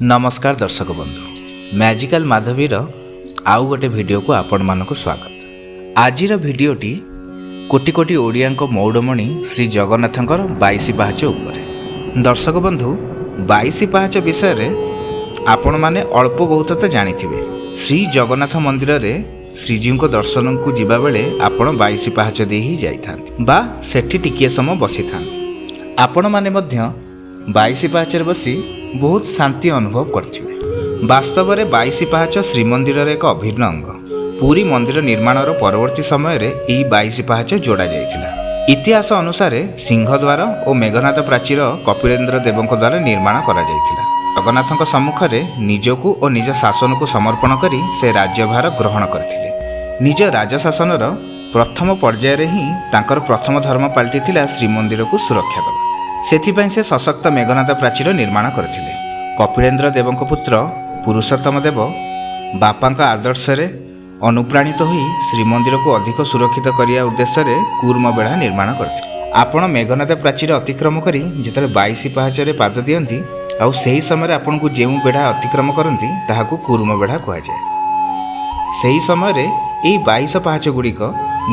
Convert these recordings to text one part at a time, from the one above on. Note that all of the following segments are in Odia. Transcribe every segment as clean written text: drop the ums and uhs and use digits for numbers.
ନମସ୍କାର ଦର୍ଶକ ବନ୍ଧୁ, ମ୍ୟାଜିକାଲ ମାଧବୀର ଆଉ ଗୋଟେ ଭିଡ଼ିଓକୁ ଆପଣମାନଙ୍କୁ ସ୍ୱାଗତ। ଆଜିର ଭିଡ଼ିଓଟି କୋଟି କୋଟି ଓଡ଼ିଆଙ୍କ ମଉଡ଼ମଣି ଶ୍ରୀ ଜଗନ୍ନାଥଙ୍କର 22 ପାହାଚ ଉପରେ। ଦର୍ଶକ ବନ୍ଧୁ, 22 ପାହାଚ ବିଷୟରେ ଆପଣମାନେ ଅଳ୍ପ ବହୁତ ତ ଜାଣିଥିବେ। ଶ୍ରୀ ଜଗନ୍ନାଥ ମନ୍ଦିରରେ ଶ୍ରୀଜୀଉଙ୍କ ଦର୍ଶନକୁ ଯିବାବେଳେ ଆପଣ 22 ପାହାଚ ଦେଇ ହିଁ ଯାଇଥାନ୍ତି ବା ସେଠି ଟିକିଏ ସମୟ ବସିଥାନ୍ତି। ଆପଣମାନେ ମଧ୍ୟ 22 ପାହାଚରେ ବସି ବହୁତ ଶାନ୍ତି ଅନୁଭବ କରିଥିବେ। ବାସ୍ତବରେ 22 ପାହାଚ ଶ୍ରୀମନ୍ଦିରର ଏକ ଅଭିନ୍ନ ଅଙ୍ଗ। ପୁରୀ ମନ୍ଦିର ନିର୍ମାଣର ପରବର୍ତ୍ତୀ ସମୟରେ ଏହି 22 ପାହାଚ ଯୋଡ଼ା ଯାଇଥିଲା। ଇତିହାସ ଅନୁସାରେ ସିଂହଦ୍ୱାର ଓ ମେଘନାଦ ପ୍ରାଚୀର କପିଳେନ୍ଦ୍ର ଦେବଙ୍କ ଦ୍ୱାରା ନିର୍ମାଣ କରାଯାଇଥିଲା। ଜଗନ୍ନାଥଙ୍କ ସମ୍ମୁଖରେ ନିଜକୁ ଓ ନିଜ ଶାସନକୁ ସମର୍ପଣ କରି ସେ ରାଜ୍ୟଭାର ଗ୍ରହଣ କରିଥିଲେ। ନିଜ ରାଜଶାସନର ପ୍ରଥମ ପର୍ଯ୍ୟାୟରେ ହିଁ ତାଙ୍କର ପ୍ରଥମ ଧର୍ମ ପାଲଟିଥିଲା ଶ୍ରୀମନ୍ଦିରକୁ ସୁରକ୍ଷା ଦେବା। ସେଥିପାଇଁ ସେ ସଶକ୍ତ ମେଘନାଦ ପ୍ରାଚୀର ନିର୍ମାଣ କରିଥିଲେ। କପିଳେନ୍ଦ୍ର ଦେବଙ୍କ ପୁତ୍ର ପୁରୁଷୋତ୍ତମ ଦେବ ବାପାଙ୍କ ଆଦର୍ଶରେ ଅନୁପ୍ରାଣିତ ହୋଇ ଶ୍ରୀମନ୍ଦିରକୁ ଅଧିକ ସୁରକ୍ଷିତ କରିବା ଉଦ୍ଦେଶ୍ୟରେ କୁର୍ମ ବେଢ଼ା ନିର୍ମାଣ କରିଥିଲେ। ଆପଣ ମେଘନାଦ ପ୍ରାଚୀର ଅତିକ୍ରମ କରି ଯେତେବେଳେ 22 ପାହାଚରେ ପାଦ ଦିଅନ୍ତି ଆଉ ସେହି ସମୟରେ ଆପଣଙ୍କୁ ଯେଉଁ ବେଢ଼ା ଅତିକ୍ରମ କରନ୍ତି, ତାହାକୁ କୁର୍ମ ବେଢ଼ା କୁହାଯାଏ। ସେହି ସମୟରେ ଏହି 22 ପାହାଚ ଗୁଡ଼ିକ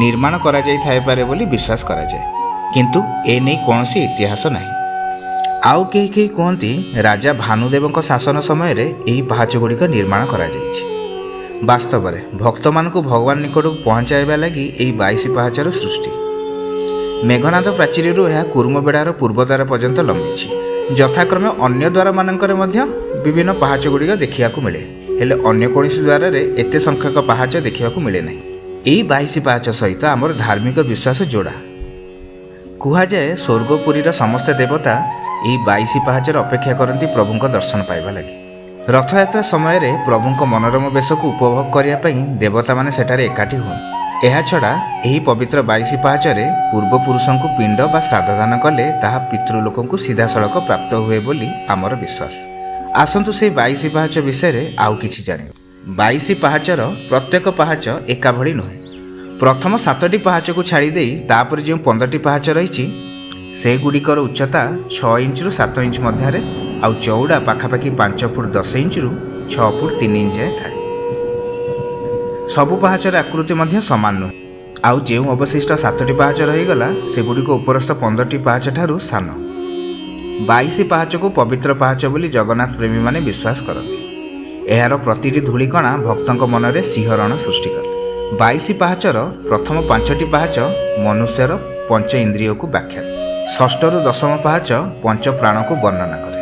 ନିର୍ମାଣ କରାଯାଇଥାଇପାରେ ବୋଲି ବିଶ୍ୱାସ କରାଯାଏ, କିନ୍ତୁ ଏ ନେଇ କୌଣସି ଇତିହାସ ନାହିଁ। ଆଉ କେହି କେହି କୁହନ୍ତି, ରାଜା ଭାନୁଦେବଙ୍କ ଶାସନ ସମୟରେ ଏହି ପାହାଚ ଗୁଡ଼ିକ ନିର୍ମାଣ କରାଯାଇଛି। ବାସ୍ତବରେ ଭକ୍ତମାନଙ୍କୁ ଭଗବାନ ନିକଟକୁ ପହଞ୍ଚାଇବା ଲାଗି ଏହି 22 ପାହାଚର ସୃଷ୍ଟି। ମେଘନାଦ ପ୍ରାଚୀରରୁ ଏହା କୁର୍ମବେଢ଼ାର ପୂର୍ବଦ୍ୱାର ପର୍ଯ୍ୟନ୍ତ ଲମ୍ବିଛି। ଯଥାକ୍ରମେ ଅନ୍ୟ ଦ୍ୱାରମାନଙ୍କରେ ମଧ୍ୟ ବିଭିନ୍ନ ପାହାଚ ଗୁଡ଼ିକ ଦେଖିବାକୁ ମିଳେ, ହେଲେ ଅନ୍ୟ କୌଣସି ଦ୍ୱାରରେ ଏତେ ସଂଖ୍ୟକ ପାହାଚ ଦେଖିବାକୁ ମିଳେ ନାହିଁ। ଏହି 22 ପାହାଚ ସହିତ ଆମର ଧାର୍ମିକ ବିଶ୍ୱାସ ଯୋଡ଼ା। କୁହାଯାଏ, ସ୍ୱର୍ଗପୁରୀର ସମସ୍ତ ଦେବତା ଏହି 22 ପାହାଚରେ ଅପେକ୍ଷା କରନ୍ତି ପ୍ରଭୁଙ୍କ ଦର୍ଶନ ପାଇବା ଲାଗି। ରଥଯାତ୍ରା ସମୟରେ ପ୍ରଭୁଙ୍କ ମନୋରମ ବେଶକୁ ଉପଭୋଗ କରିବା ପାଇଁ ଦେବତାମାନେ ସେଠାରେ ଏକାଠି ହୁଅନ୍ତି। ଏହାଛଡ଼ା ଏହି ପବିତ୍ର 22 ପାହାଚରେ ପୂର୍ବପୁରୁଷଙ୍କୁ ପିଣ୍ଡ ବା ଶ୍ରାଦ୍ଧଦାନ କଲେ ତାହା ପିତୃଲୋକଙ୍କୁ ସିଧାସଳଖ ପ୍ରାପ୍ତ ହୁଏ ବୋଲି ଆମର ବିଶ୍ୱାସ। ଆସନ୍ତୁ, ସେହି 22 ପାହାଚ ବିଷୟରେ ଆଉ କିଛି ଜାଣିବା। 22 ପାହାଚର ପ୍ରତ୍ୟେକ ପାହାଚ ଏକା ଭଳି ନୁହେଁ। ପ୍ରଥମ ସାତଟି ପାହାଚକୁ ଛାଡ଼ି ଦେଇ ତାପରେ ଯେଉଁ 15ଟି ପାହାଚ ରହିଛି, ସେଗୁଡ଼ିକର ଉଚ୍ଚତା 6 ଇଞ୍ଚରୁ 7 ଇଞ୍ଚ ମଧ୍ୟରେ ଆଉ ଚଉଡ଼ା ପାଖାପାଖି 5 ଫୁଟ 10 ଇଞ୍ଚରୁ 6 ଫୁଟ 3 ଇଞ୍ଚ ଯାଏଁ ଥାଏ। ସବୁ ପାହାଚର ଆକୃତି ମଧ୍ୟ ସମାନ ନୁହେଁ। ଆଉ ଯେଉଁ ଅବଶିଷ୍ଟ ସାତଟି ପାହାଚ ରହିଗଲା, ସେଗୁଡ଼ିକ ଉପରସ୍ଥ 15ଟି ପାହାଚ ଠାରୁ ସାନ। 22 ପାହାଚକୁ ପବିତ୍ର ପାହାଚ ବୋଲି ଜଗନ୍ନାଥ ପ୍ରେମୀମାନେ ବିଶ୍ୱାସ କରନ୍ତି। ଏହାର ପ୍ରତିଟି ଧୂଳିକଣା ଭକ୍ତଙ୍କ ମନରେ ଶିହରଣ ସୃଷ୍ଟି କରେ। 22 ପାହାଚର ପ୍ରଥମ ପାଞ୍ଚଟି ପାହାଚ ମନୁଷ୍ୟର ପଞ୍ଚ ଇନ୍ଦ୍ରିୟକୁ ବ୍ୟାଖ୍ୟା କରେ। ଷଷ୍ଠରୁ ଦଶମ ପାହାଚ ପଞ୍ଚ ପ୍ରାଣକୁ ବର୍ଣ୍ଣନା କରେ।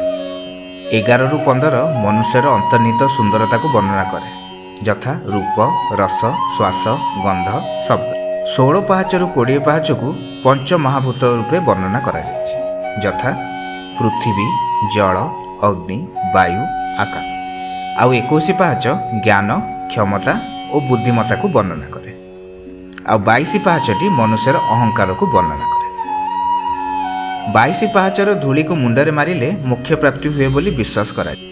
11ରୁ 15 ମନୁଷ୍ୟର ଅନ୍ତର୍ନିହିତ ସୁନ୍ଦରତାକୁ ବର୍ଣ୍ଣନା କରେ, ଯଥା ରୂପ, ରସ, ଶ୍ୱାସ, ଗନ୍ଧ, ଶବ୍ଦ। 16 ପାହାଚରୁ 20 ପାହାଚକୁ ପଞ୍ଚ ମହାଭୂତ ରୂପେ ବର୍ଣ୍ଣନା କରାଯାଇଛି, ଯଥା ପୃଥିବୀ, ଜଳ, ଅଗ୍ନି, ବାୟୁ, ଆକାଶ। ଆଉ 21 ପାହାଚ ଜ୍ଞାନ, କ୍ଷମତା ଓ ବୁଦ୍ଧିମତ୍ତାକୁ ବର୍ଣ୍ଣନା କରେ। ଆଉ 22 ପାହାଚଟି ମନୁଷ୍ୟର ଅହଙ୍କାରକୁ ବର୍ଣ୍ଣନା କରେ। 22 ପାହାଚର ଧୂଳିକୁ ମୁଣ୍ଡରେ ମାରିଲେ ମୋକ୍ଷ ପ୍ରାପ୍ତି ହୁଏ ବୋଲି ବିଶ୍ୱାସ କରାଯାଏ।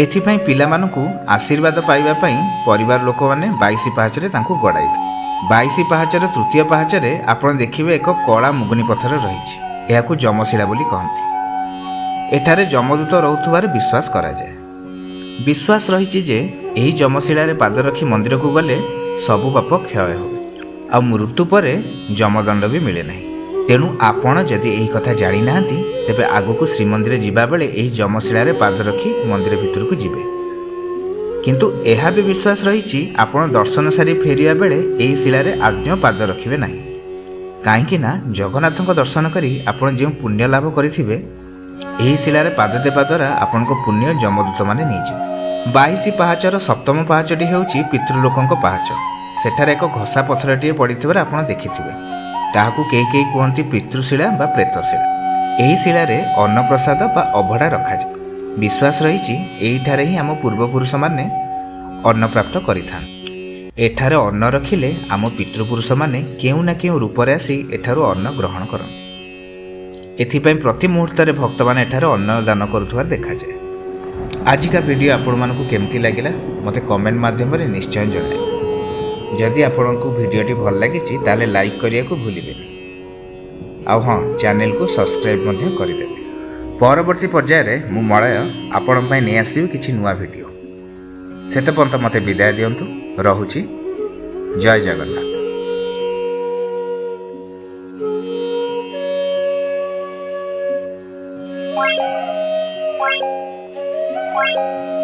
ଏଥିପାଇଁ ପିଲାମାନଙ୍କୁ ଆଶୀର୍ବାଦ ପାଇବା ପାଇଁ ପରିବାର ଲୋକମାନେ 22 ପାହାଚରେ ତାଙ୍କୁ ଗଡ଼ାଇଥାନ୍ତି। 22 ପାହାଚର ତୃତୀୟ ପାହାଚରେ ଆପଣ ଦେଖିବେ ଏକ କଳା ମୁଗୁନି ପଥର ରହିଛି। ଏହାକୁ ଯମଶିଳା ବୋଲି କହନ୍ତି। ଏଠାରେ ଯମଦୂତ ରହୁଥିବାର ବିଶ୍ୱାସ କରାଯାଏ। ବିଶ୍ୱାସ ରହିଛି ଯେ ଏହି ଯମଶିଳାରେ ପାଦ ରଖି ମନ୍ଦିରକୁ ଗଲେ ସବୁ ପାପ କ୍ଷୟ ହୁଏ ଆଉ ମୃତ୍ୟୁ ପରେ ଯମଦଣ୍ଡ ବି ମିଳେ ନାହିଁ। ତେଣୁ ଆପଣ ଯଦି ଏହି କଥା ଜାଣିନାହାନ୍ତି, ତେବେ ଆଗକୁ ଶ୍ରୀମନ୍ଦିର ଯିବାବେଳେ ଏହି ଯମଶିଳାରେ ପାଦ ରଖି ମନ୍ଦିର ଭିତରକୁ ଯିବେ। କିନ୍ତୁ ଏହା ବି ବିଶ୍ୱାସ ରହିଛି, ଆପଣ ଦର୍ଶନ ସାରି ଫେରିବା ବେଳେ ଏହି ଶିଳାରେ ଆଦୌ ପାଦ ରଖିବେ ନାହିଁ। କାହିଁକି ନା ଜଗନ୍ନାଥଙ୍କ ଦର୍ଶନ କରି ଆପଣ ଯେଉଁ ପୁଣ୍ୟ ଲାଭ କରିଥିବେ, ଏହି ଶିଳାରେ ପାଦ ଦେବା ଦ୍ୱାରା ଆପଣଙ୍କ ପୁଣ୍ୟ ଯମଦୂତମାନେ ନେଇଯିବେ। 22 ପାହାଚର ସପ୍ତମ ପାହାଚଟି ହେଉଛି ପିତୃଲୋକଙ୍କ ପାହାଚ। ସେଠାରେ ଏକ ଘସା ପଥରଟିଏ ପଡ଼ିଥିବାର ଆପଣ ଦେଖିଥିବେ। ତାହାକୁ କେହି କେହି କୁହନ୍ତି ପିତୃଶିଳା ବା ପ୍ରେତଶିଳା। ଏହି ଶିଳାରେ ଅନ୍ନପ୍ରସାଦ ବା ଅଭଡ଼ା ରଖାଯାଏ। ବିଶ୍ୱାସ ରହିଛି, ଏହିଠାରେ ହିଁ ଆମ ପୂର୍ବପୁରୁଷମାନେ ଅନ୍ନପ୍ରାପ୍ତ କରିଥାନ୍ତି। ଏଠାରେ ଅନ୍ନ ରଖିଲେ ଆମ ପିତୃପୁରୁଷମାନେ କେଉଁ ନା କେଉଁ ରୂପରେ ଆସି ଏଠାରୁ ଅନ୍ନ ଗ୍ରହଣ କରନ୍ତି। ଏଥିପାଇଁ ପ୍ରତି ମୁହୂର୍ତ୍ତରେ ଭକ୍ତମାନେ ଏଠାରେ ଅନ୍ନ ଦାନ କରୁଥିବାର ଦେଖାଯାଏ। ଆଜିକା ଭିଡ଼ିଓ ଆପଣମାନଙ୍କୁ କେମିତି ଲାଗିଲା, ମୋତେ କମେଣ୍ଟ ମାଧ୍ୟମରେ ନିଶ୍ଚୟ ଜଣାଇବେ। ଯଦି ଆପଣଙ୍କୁ ଭିଡ଼ିଓଟି ଭଲ ଲାଗିଛି, ତାହେଲେ ଲାଇକ୍ କରିବାକୁ ଭୁଲିବେନି। ଆଉ ହଁ, ଚ୍ୟାନେଲକୁ ସବସ୍କ୍ରାଇବ୍ ମଧ୍ୟ କରିଦେବେ। ପରବର୍ତ୍ତୀ ପର୍ଯ୍ୟାୟରେ ମୁଁ ମଳୟ ଆପଣଙ୍କ ପାଇଁ ନେଇ ଆସିବି କିଛି ନୂଆ ଭିଡ଼ିଓ। ସେତେ ପର୍ଯ୍ୟନ୍ତ ମୋତେ ବିଦାୟ ଦିଅନ୍ତୁ, ରହୁଛି। ଜୟ ଜଗନ୍ନାଥ। Thank you.